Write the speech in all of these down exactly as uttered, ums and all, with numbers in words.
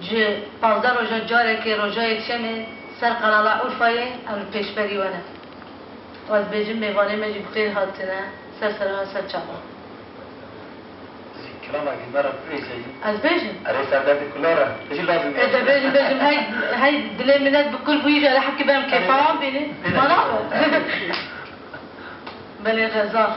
Ji pazdeh roja carekê roja yekşemê ser kanala Urfayê em li pêşberî we ne. Ez bêjim mêvanê me jî bi xêr hatine ser sera me ser çava. Kilamekî me re bibêje. Ez bêjim. Erê serderdê kula re. Tu jî lazim e. Dibêjim, bêjim, hey, hey dilê milet bi kul bûyî jî, hele hekî berm kêfa wan bînî. Bêjim. Mana be. Belê Xezal.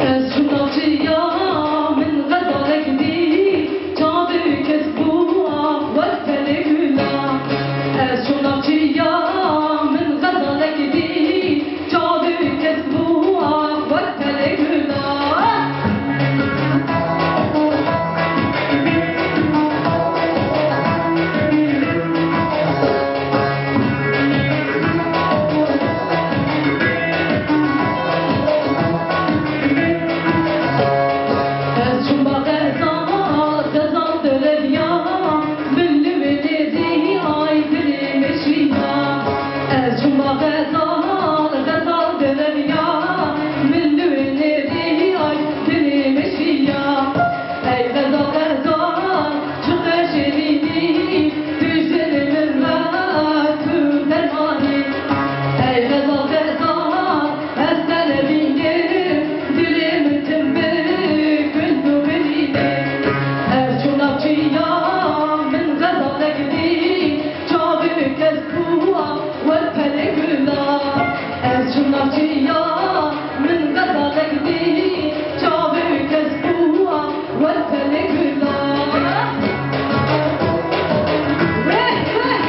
Ez çûm navçeya min xezalek dî, çavê kes bû wek pelê gula. Ez çûm navçeya min xezalek dî, çavê kes bû wek pelê gula. Ez çûm ba xezal, xezal dereviya, min li wê nêzî ay dilê min şiya. Ez çûm ba xezal, xezal dereviya, min li wê nêzî ay dilê min şiya. Ey xezal, xezal, çiqe şêrînî, tu ji dilê min re tu dermanî. Ey xezal, xezal, ez te nebînim, dilê min tim bi gul û birî ne. Ez çûm navçeya min xezalek dî, çavê kes bû wek pelê gula. Ez çûm navçeya min xezalek dî, çavê kes bû wek pelê gula. Weh, weh.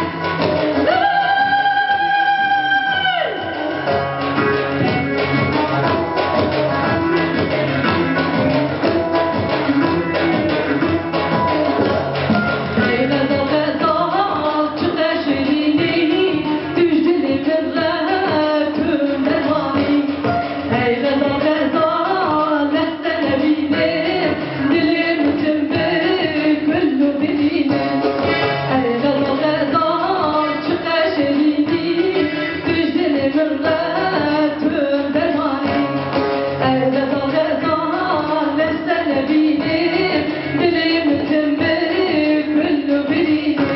Ey xezal, xezal, ez te nebîne, dilê min tim bi gul û birî ne. Ey xezal, xezal, çiqe şêrînî, tu ji dilê min re tu dermanî. Ey xezal, xezal, ez te nebîne, dilê min tim bi gul û birî ne.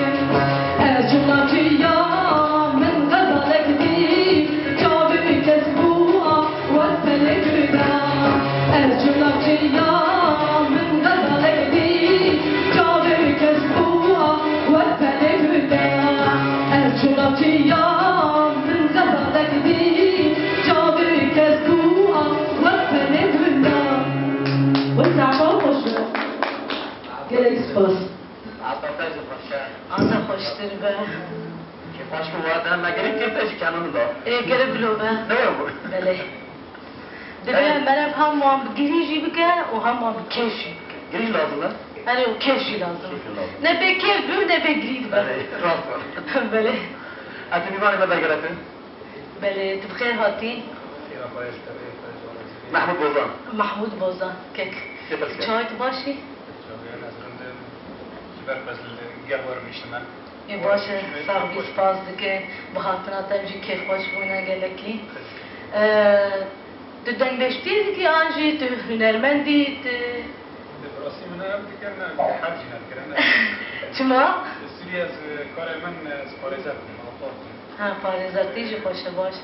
Ez çûm navçeya min xezalek dî, çavê kes bû wek pelê gula. Ez çûm navçeya min xezalek dî, çavê kes bû wek pelê gula. Ez çûm navçeya min xezalek dî, çavê kes bû wek pelê gula. Wisa xweş e. Gelek spas. Heta te jî xweş e. Heta xweştir be. Kêfxweş bû, we deng me girî kir, te jî kenanî da. Ê, girî bilo be. Ne we bû? Belê. Divê meriv hem wan bi girî jî bike û hem wan bi kêf jî bike. Girî jî lazim e? Erê, û kêf jî lazim. Kêf jî lazim. Ne bê kêf bû, ne bê girî dibe. Belê, rast e. Belê. Ez ê mîvanê me vegerînim. Belê, tu bi xêr hatî. Xêra xwe ji te re, xwe ji wan re jî. Mehmûd Bozan. Mehmûd Bozan, kek. Kê pirs kir? Çawa tu baş î? Çawa ez rind im. Ji ber ku ez li gel we re rûniştime. Ê, baş e, sax bî, spas dike. Bi hatina te em jî kêfxweş bûne gelekî. Ee, tu dengbêjtiyê dikî an jî tu hunermendî, tu Bi rastî min ev dikir, ne, her jî nedikir, ne. Çima? Li Sûriyê ez, karê min, ez parêzer bûm, avukat bûm. Ha, parêzertî jî xweş e, baş e.